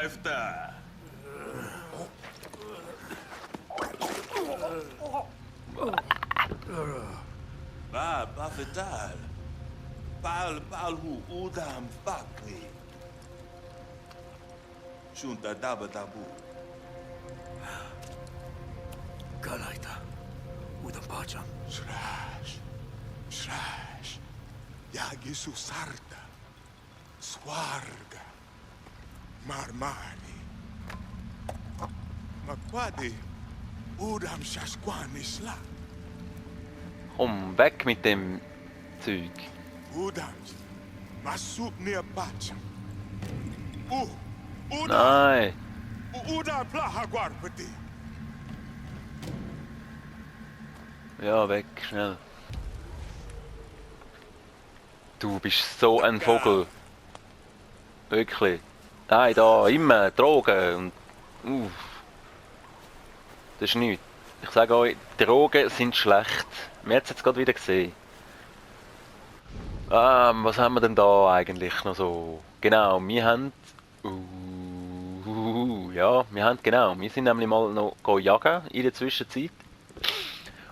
Raifta. Ba fatal. Pal hu udam fakni. Shunta daba dabu. Galaita. Udam pacham. Shrash. Yagi susarta. Swarga. Marmani. Makwadi. Udam shashquanisla. Komm, weg mit dem Zeug. Udams. Masuk near pacham. Udam. Nein. Udam plahaguarpati. Ja, weg, schnell. Du bist so ein Vogel. Wirklich. Nein, da, immer Drogen und... Das ist nichts. Ich sage euch, Drogen sind schlecht. Wir haben es jetzt gerade wieder gesehen. Was haben wir denn da eigentlich noch so? Genau, wir haben... ja, wir haben genau. Wir sind nämlich mal noch jagen in der Zwischenzeit.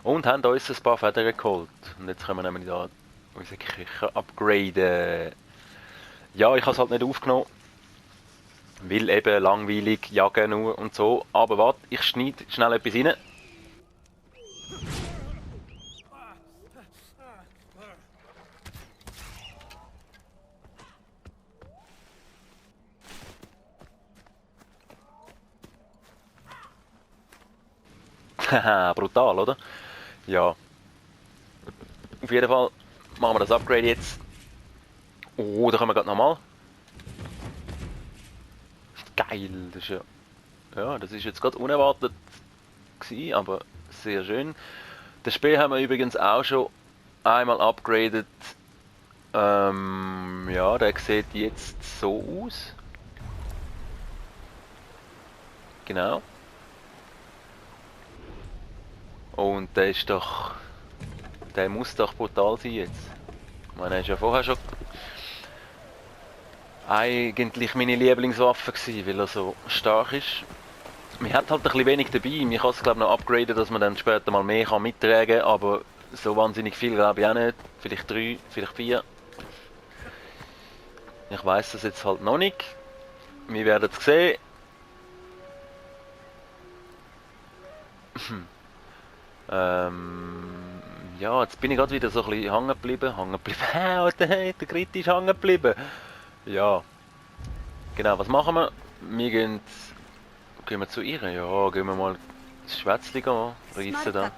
Und haben uns ein paar Federn geholt. Und jetzt können wir nämlich da unsere Küche upgraden. Ja, ich habe es halt nicht aufgenommen. Weil eben langweilig, jagen nur und so. Aber warte, ich schneide schnell etwas rein. Haha, brutal, oder? Ja. Auf jeden Fall machen wir das Upgrade jetzt. Oh, da können wir gerade nochmal. Geil, das ist ja... Ja, das ist jetzt gerade unerwartet gewesen, aber sehr schön. Das Spiel haben wir übrigens auch schon einmal upgradet. Ja, der sieht jetzt so aus. Genau. Und der ist doch... Der muss doch brutal sein jetzt. Ich meine, er ist ja vorher schon... eigentlich meine Lieblingswaffe gewesen, weil er so stark ist. Man hat halt ein bisschen wenig dabei. Man kann es glaube ich noch upgraden, dass man dann später mal mehr kann mittragen kann, aber so wahnsinnig viel glaube ich auch nicht. Vielleicht 3, vielleicht 4. Ich weiß das jetzt halt noch nicht. Wir werden es sehen. Ja, jetzt bin ich gerade wieder so ein bisschen hängen geblieben. Der Grit ist hängen geblieben. Ja. Genau, was machen wir? Wir gehen wir zu ihr? Ja, gehen wir mal das Schwätzli reissen da.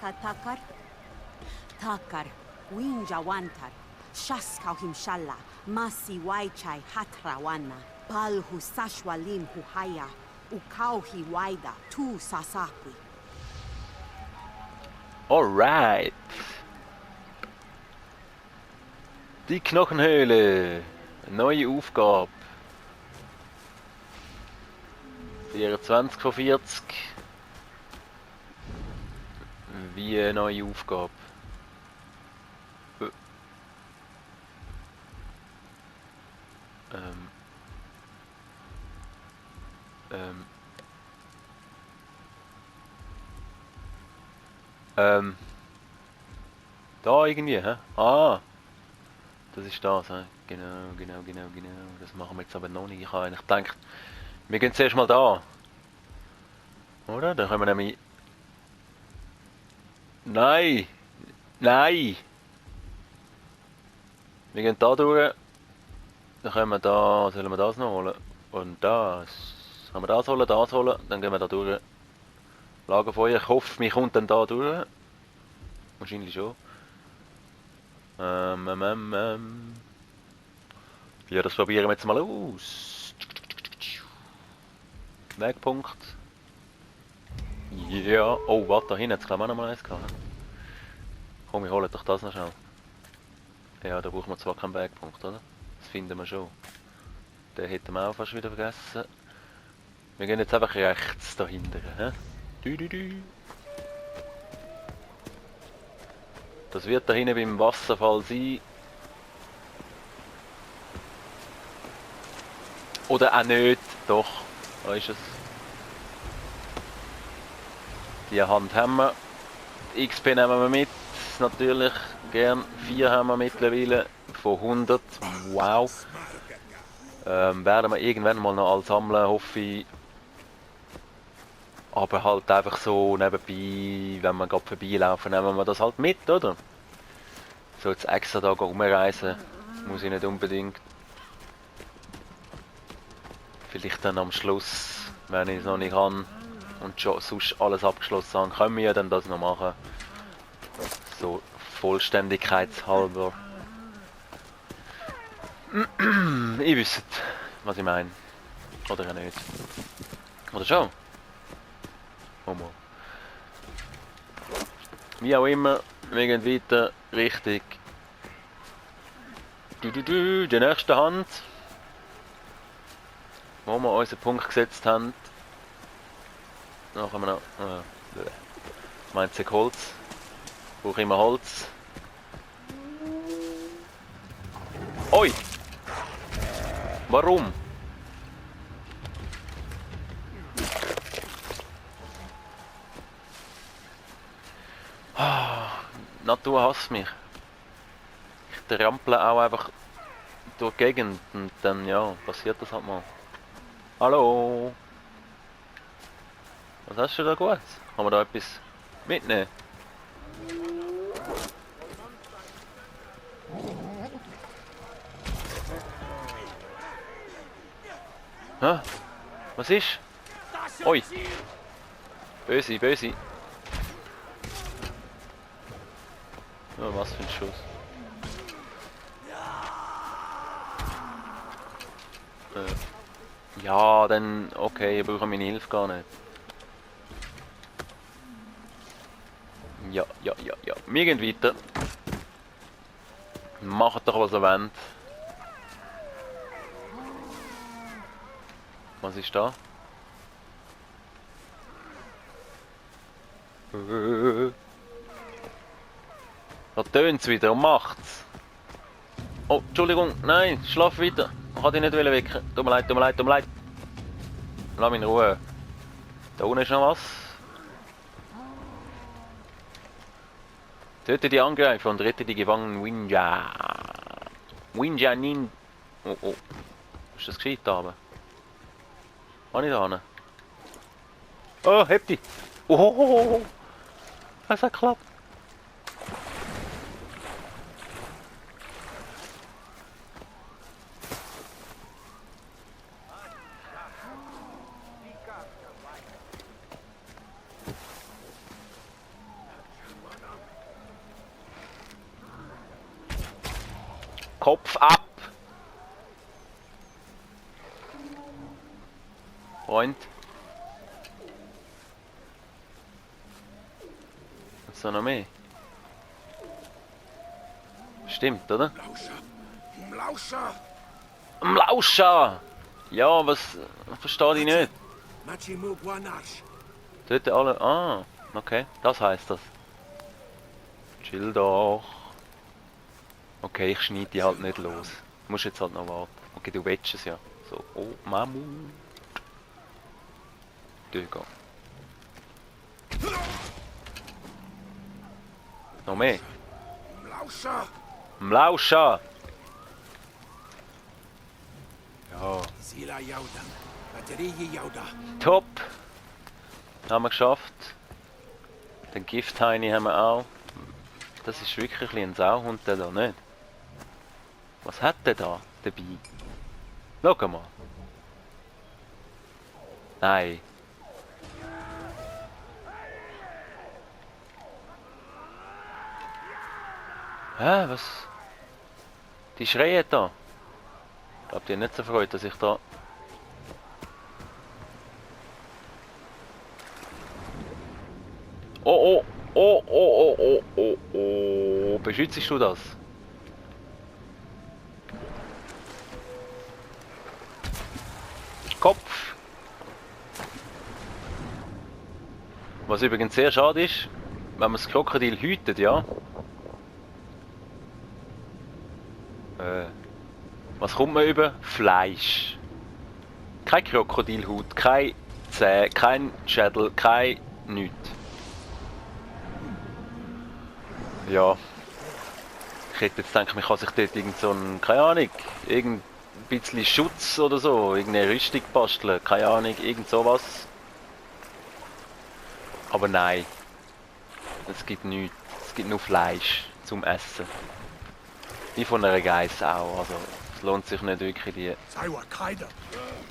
Takar, Winjawantar, Shaskau himshalla, Masi Waichai Hatrawana, Balhu Sashwalim Huhaya, Ukauhi Waida, Tu Sasakwi. Alright. Die Knochenhöhle. Neue Aufgabe. 24 von 40. Wie eine neue Aufgabe. Da irgendwie, hä? Ah! Das ist das, hä? Genau. Das machen wir jetzt aber noch nicht. Ich habe eigentlich gedacht, wir gehen zuerst mal da. Oder? Dann können wir nämlich... Nein! Nein! Wir gehen da durch. Dann können wir da... Sollen wir das noch holen? Und das. Können wir das holen, dann gehen wir da durch. Lagerfeuer. Ich hoffe, mir kommt dann da durch. Wahrscheinlich schon. Ja, das probieren wir jetzt mal aus. Wegpunkt. Ja. Oh, warte, da hinten hat es glaube ich auch noch mal eins gehabt. Komm, wir holen doch das noch schnell. Ja, da brauchen wir zwar keinen Wegpunkt, oder? Das finden wir schon. Den hätten wir auch fast wieder vergessen. Wir gehen jetzt einfach rechts dahinter. Hä? Das wird da hinten beim Wasserfall sein. Oder auch nicht. Doch. Da ist es. Die Hand haben wir. XP nehmen wir mit. Natürlich gern. 4 haben wir mittlerweile. Von 100. Wow. Werden wir irgendwann mal noch alles sammeln, hoffe ich. Aber halt einfach so nebenbei, wenn wir gerade vorbeilaufen, nehmen wir das halt mit, oder? So jetzt extra da rumreisen, muss ich nicht unbedingt. Vielleicht dann am Schluss, wenn ich es noch nicht habe und schon sonst alles abgeschlossen habe, können wir ja dann das noch machen. So vollständigkeitshalber. Ihr wisst, was ich meine. Oder auch nicht. Oder schon? Oh mal. Wie auch immer, wir gehen weiter Richtung die nächste Hand. Wo wir unseren Punkt gesetzt haben. Dann haben wir noch. Meint sich Holz. Brauche immer Holz. Oi! Warum? Natur hasst mich. Ich trample auch einfach durch die Gegend und dann ja, passiert das halt mal. Hallo? Was hast du da gut? Kann man da etwas mitnehmen? Hä? Was ist? Oi! Böse, böse. Oh, was für ein Schuss. Ja, dann okay, ich brauche meine Hilfe gar nicht. Ja. Wir gehen weiter. Macht doch, was ihr wollt. Was ist da? Da tönt's wieder und macht's. Oh, Entschuldigung, nein, schlaf weiter. Ich kann dich nicht wecken. Tut mir leid. Lass mich in Ruhe. Da unten ist noch was. Töte die Angreifer und rette die gefangenen Winja. Winja Nin. Oh. Ist das gescheit da oben? Kann ich da hin? Oh, heb die! Oh! Es hat geklappt! Kopf ab! Freund. Was da noch mehr? Stimmt, oder? Mlauscher! Mlauscher! Ja, was verstehe ich nicht. Machimu Guanash. Töte alle. Ah, okay, das heißt das. Chill doch. Okay, ich schneide die halt nicht los. Du musst jetzt halt noch warten. Okay, du willst es ja. So, oh, Mammut. Durchgehen. Noch mehr. Mlauscher! Mlauscher! Ja. Sila Yauda. Batterie Yauda. Top! Haben wir geschafft. Den Giftheini haben wir auch. Das ist wirklich ein Sauhund, der da nicht. Was hat der da dabei? Schau mal. Nein. Hä, was? Die schreien da. Ich glaube, die haben nicht so freut, dass ich da... Oh. Beschützt du das? Kopf. Was übrigens sehr schade ist, wenn man das Krokodil hütet, ja. Was kommt man über? Fleisch. Kein Krokodilhut, kein Zähne, kein Schädel, kein nichts. Ja. Ich hätte jetzt gedacht, man kann sich dort irgend so ein, keine Ahnung, irgendein bisschen Schutz oder so, irgendeine Rüstung basteln, keine Ahnung, irgend sowas. Aber nein. Es gibt nichts. Es gibt nur Fleisch zum Essen. Wie von einer Geiss auch, also es lohnt sich nicht wirklich die. Saiwa Kaida.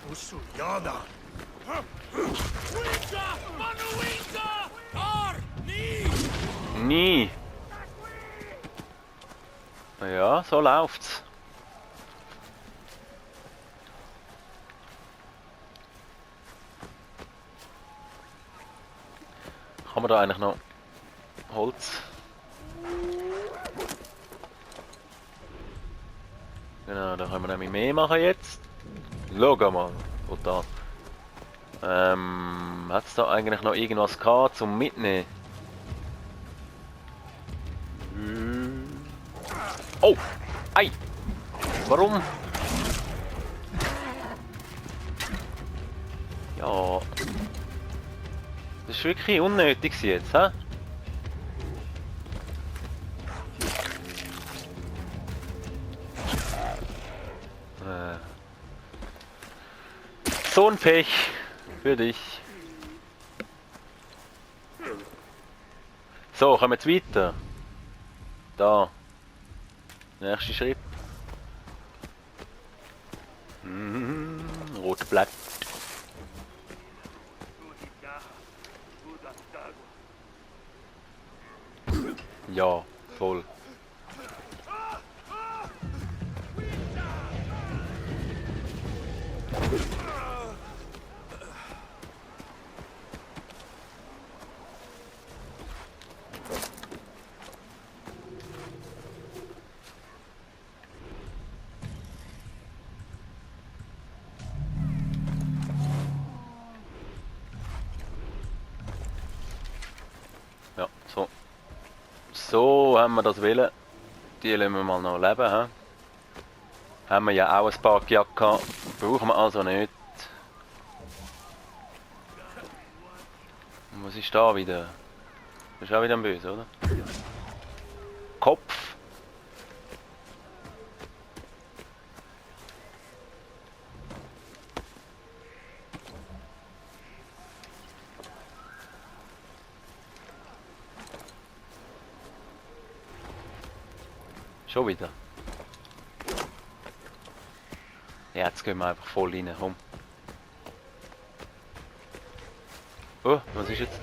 Usu Yada. Nie! Ja, so läuft's. Kann man da eigentlich noch Holz? Genau, da können wir nämlich mehr machen jetzt. Schau mal, total. Hat es da eigentlich noch irgendwas gehabt zum Mitnehmen? Oh! Ei! Warum? Ja. Das ist wirklich unnötig jetzt, hä? So ein Pech für dich. So, kommen wir jetzt weiter. Da. Nächster Schritt. Rotes Blatt. Ja, voll. Ja, so. So haben wir das wollen. Die lassen wir mal noch leben. He? Haben wir ja auch ein paar Jacke. Brauchen wir also nicht. Und was ist da wieder? Das ist auch wieder ein Böse, oder? Kopf. Schon wieder. Ja, jetzt gehen wir einfach voll rein, komm. Oh, was ist jetzt?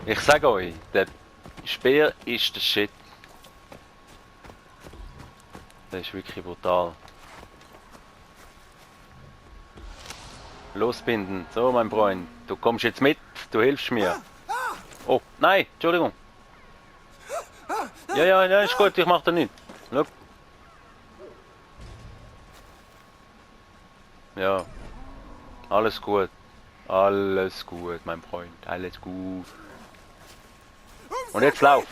Ich sage euch, der Speer ist der Shit. Der ist wirklich brutal. Losbinden. So, mein Freund. Du kommst jetzt mit. Du hilfst mir. Oh, nein. Entschuldigung. Ja, ist gut. Ich mach da nichts. Schau. Ja. Alles gut. Alles gut, mein Freund. Alles gut. Und jetzt lauf.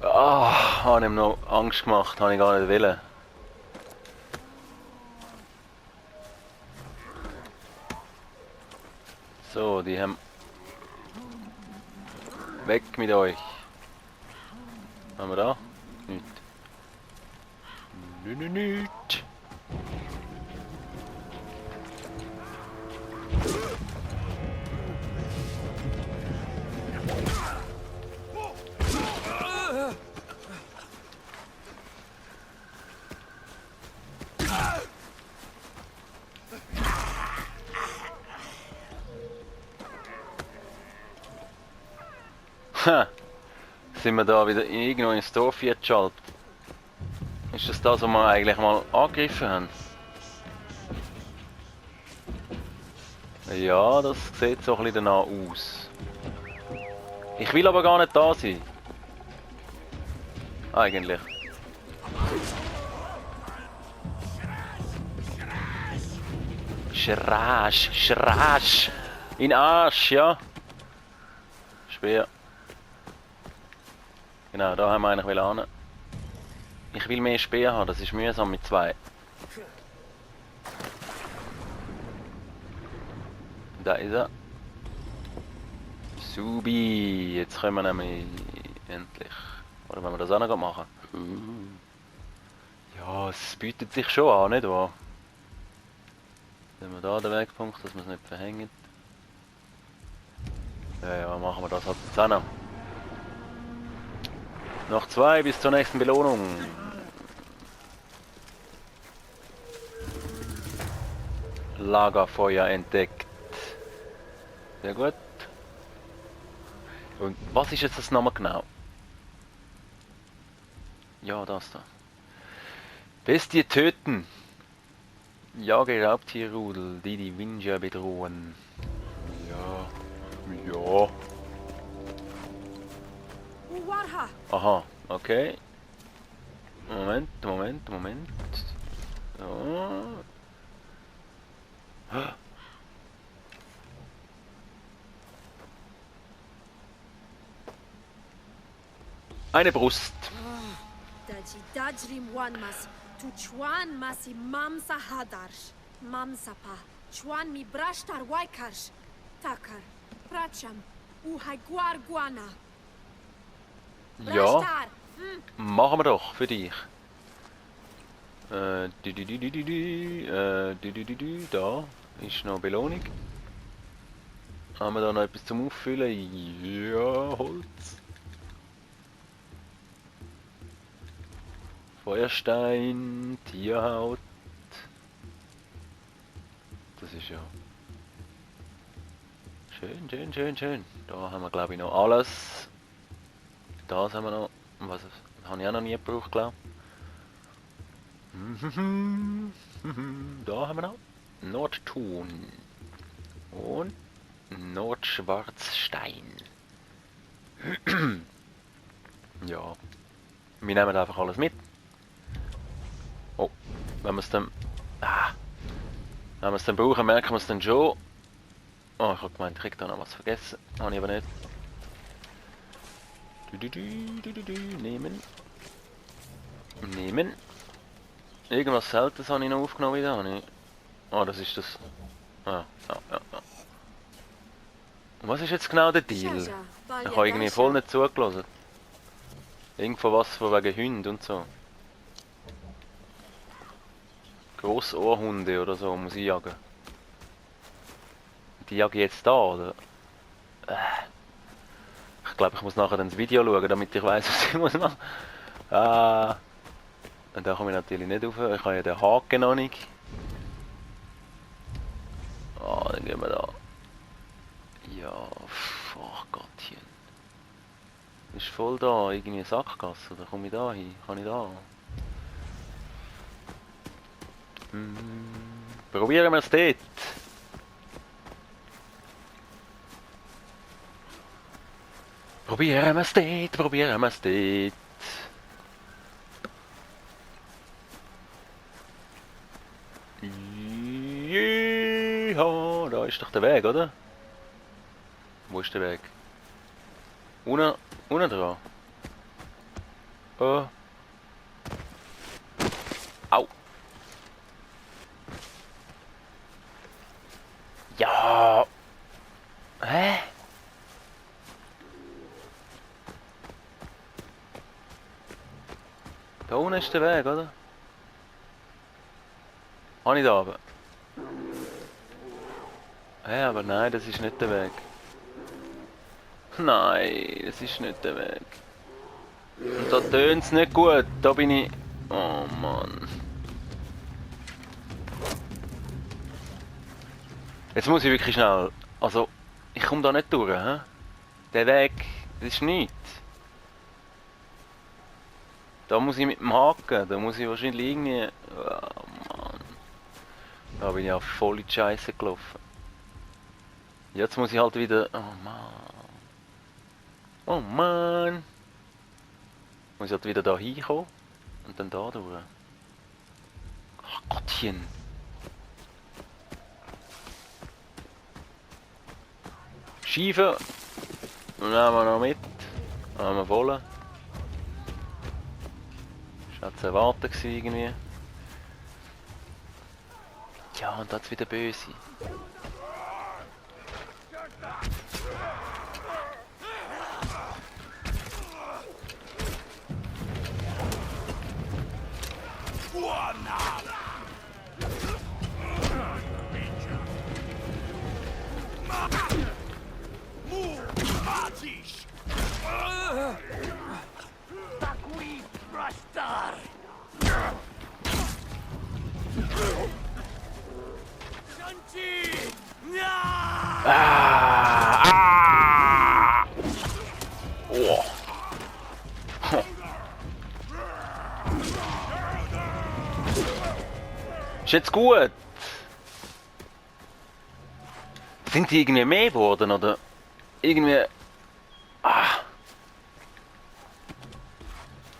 Ah, habe ihm noch Angst gemacht. Habe ich gar nicht wollen. So, die haben... Weg mit euch. Was haben wir da? Nicht. Nicht. Ha! Sind wir da wieder irgendwo ins Dorf geschaltet? Ist das das, was wir eigentlich mal angegriffen haben? Ja, das sieht so ein bisschen danach aus. Ich will aber gar nicht da sein. Eigentlich. Schrasch. In Arsch, ja. Speer. Genau, da haben wir eigentlich hin. Ich will mehr Speer haben, das ist mühsam mit 2. Da ist er. Subi, jetzt können wir nämlich endlich. Oder wenn wir das auch noch machen. Ja, es bietet sich schon an, nicht wahr? Nehmen wir da den Wegpunkt, dass wir es nicht verhängen. Ja, machen wir das halt jetzt auch noch. Noch 2 bis zur nächsten Belohnung. Lagerfeuer entdeckt. Sehr gut. Und was ist jetzt das nochmal genau? Ja, das da. Bestie töten. Jage Raubtierrudel, die die Vinger bedrohen. Ja. Warha. Aha, okay. Moment. So. Eine Brust. Dajrim wanmas. Tu chuan masi mamsa hadarsh. Mamsapa. Chuan mi brashtar waikarsh. Takar. Pracham. Uhaiguar guana. Ja, machen wir doch für dich. Da ist noch Belohnung. Haben wir da noch etwas zum Auffüllen? Ja, Holz. Feuerstein, Tierhaut. Das ist ja schön. Da haben wir glaube ich noch alles. Das haben wir noch. Was habe ich auch noch nie gebraucht, glaube ich. Da haben wir noch Nordton und Nordschwarzstein. Ja, wir nehmen einfach alles mit. Oh, wenn wir es dann, wenn wir es dann brauchen, merken wir es dann schon. Oh, ich habe gemeint, ich habe da noch was vergessen. Habe ich aber nicht. Nehmen. Irgendwas Seltenes habe ich noch aufgenommen wieder. Oh, das ist das. Ja. Und was ist jetzt genau der Deal? Ich habe irgendwie voll nicht zugelassen. Irgendwo was von wegen Hunden und so. Grossohrhunde oder so muss ich jagen. Die jage ich jetzt da, oder? Ich glaube, ich muss nachher dann das Video schauen, damit ich weiß, was ich muss machen. Und da komme ich natürlich nicht rauf. Ich habe ja den Haken noch nicht. Dann gehen wir da. Ja, ach Gottchen. Ist voll da, irgendwie eine Sackgasse, oder komme ich da hin? Kann ich da? Probieren wir es dort. Probieren wir es dort. Ja, da ist doch der Weg, oder? Wo ist der Weg? Unten dran. Oh. Au. Ja. Hä? Da unten ist der Weg, oder? Habe ich da oben? Hä, aber nein, das ist nicht der Weg. Nein, das ist nicht der Weg. Und da tönt es nicht gut. Da bin ich... Oh Mann. Jetzt muss ich wirklich schnell... Also, ich komme da nicht durch, hä? Der Weg, das ist nichts. Da muss ich mit dem Haken, da muss ich wahrscheinlich irgendwie... Oh Mann. Da bin ich auch voll in die Scheiße gelaufen. Jetzt muss ich halt wieder... Oh Mann. Oh Mann. Muss ich halt wieder da hinkommen. Und dann da durch. Ach Gottchen. Schiefen. Nehmen wir noch mit. Haben wir voll. Das war zu erwarten irgendwie. Ja, und das wieder böse. Oh. Ist jetzt gut? Sind die irgendwie mehr geworden oder irgendwie...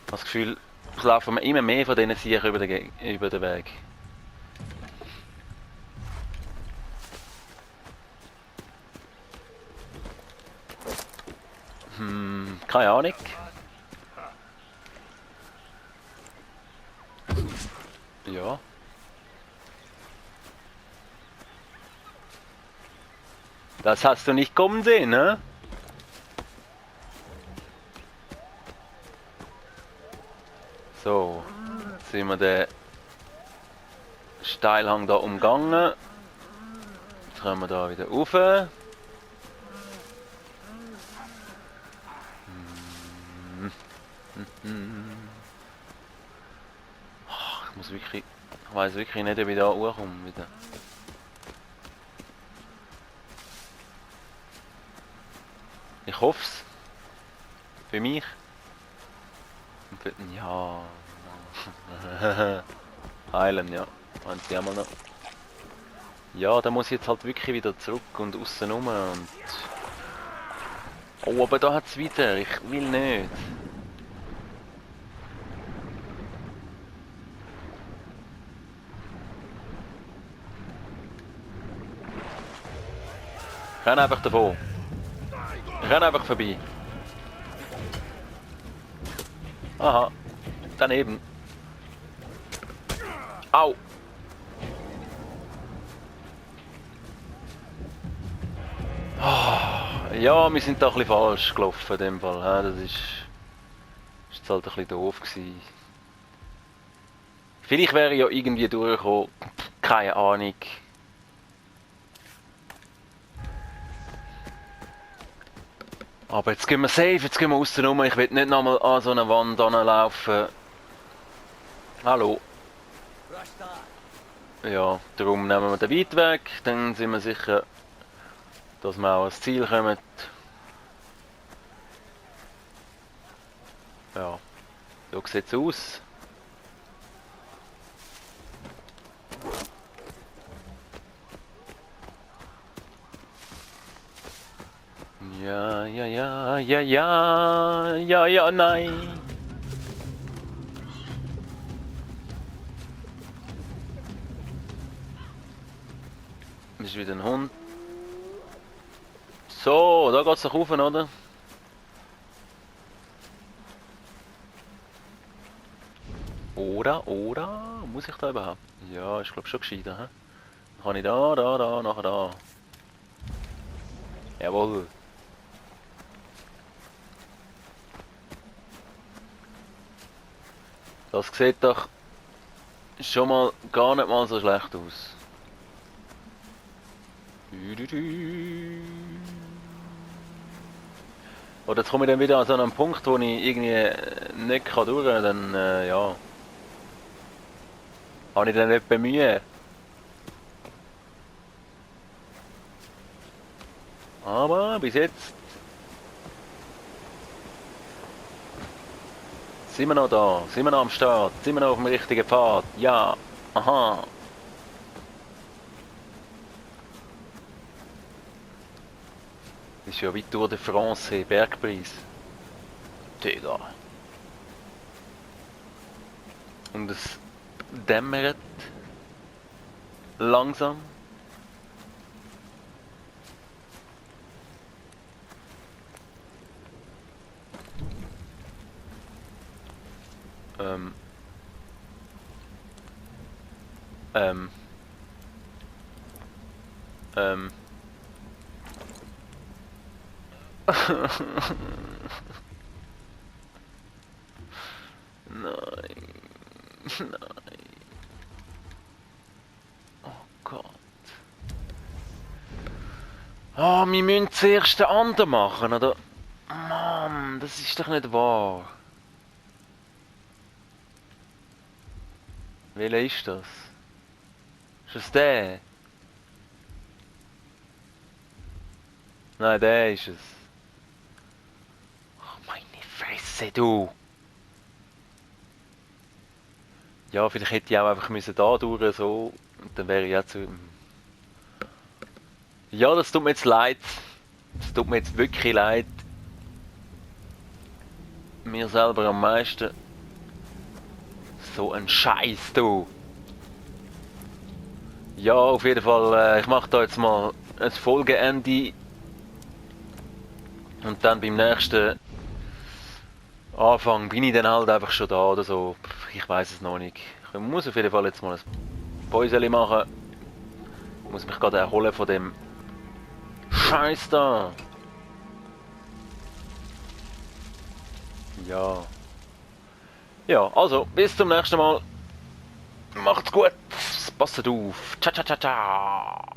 Das Gefühl, es laufen mir immer mehr von diesen Siechern über den Weg. Keine Ahnung. Ja. Das hast du nicht kommen sehen, ne? So, jetzt sind wir den Steilhang da umgangen. Jetzt können wir da wieder rauf. Ich weiß wirklich nicht, wie ich da hochkomme wieder. Ich hoffe es. Für mich. Und für, ja. Heilen, ja. Wenn sie einmal noch. Ja, da muss ich jetzt halt wirklich wieder zurück und aussen rum und. Oh, aber da hat es wieder. Ich will nicht. Ich renn einfach davon. Ich renn einfach vorbei. Aha. Daneben. Au. Ja, wir sind da ein bisschen falsch gelaufen in dem Fall. Ja, das ist jetzt halt ein bisschen doof gewesen. Vielleicht wäre ich ja irgendwie durchgekommen. Keine Ahnung. Aber jetzt gehen wir safe, jetzt gehen wir außen rum. Ich will nicht nochmal an so einer Wand laufen. Hallo. Ja, darum nehmen wir den weit weg. Dann sind wir sicher, dass wir auch ans Ziel kommen. Ja, so sieht es aus. Ja, ja, ja, ja, ja, ja, ja, nein. Das ist wieder ein Hund. So, da geht es doch rauf, oder? Oder? Muss ich da überhaupt? Ja, ich glaube schon gescheiter. He? Dann kann ich da, nachher da. Jawohl. Das sieht doch schon mal gar nicht mal so schlecht aus. Oder jetzt komme ich dann wieder an so einen Punkt, wo ich irgendwie nicht durch kann, dann ja. Habe ich dann nicht Mühe. Aber bis jetzt sind wir noch da, sind wir noch am Start, sind wir noch auf dem richtigen Pfad, ja, aha. Das ist ja wie Tour de France, Bergpreis. Digga. Und es dämmert langsam. Ähm. Ähm. Ähm. Nein. Nein. Oh Gott. Ah, wir müssen zuerst den anderen machen, oder? Mann, das ist doch nicht wahr. Welcher ist das? Ist das der? Nein, der ist es. Oh, meine Fresse, du! Ja, vielleicht hätte ich auch einfach müssen da durch so und dann wäre ich auch zu... Ja, das tut mir jetzt leid. Das tut mir jetzt wirklich leid. Mir selber am meisten. So ein Scheiß, du! Ja, auf jeden Fall, ich mache da jetzt mal ein Folgeende. Und dann beim nächsten Anfang bin ich dann halt einfach schon da oder so. Ich weiß es noch nicht. Ich muss auf jeden Fall jetzt mal ein Päuschen machen. Ich muss mich gerade erholen von dem Scheiß da. Ja. Ja, also, bis zum nächsten Mal. Macht's gut. Passt auf. Ciao, ciao, ciao, ciao.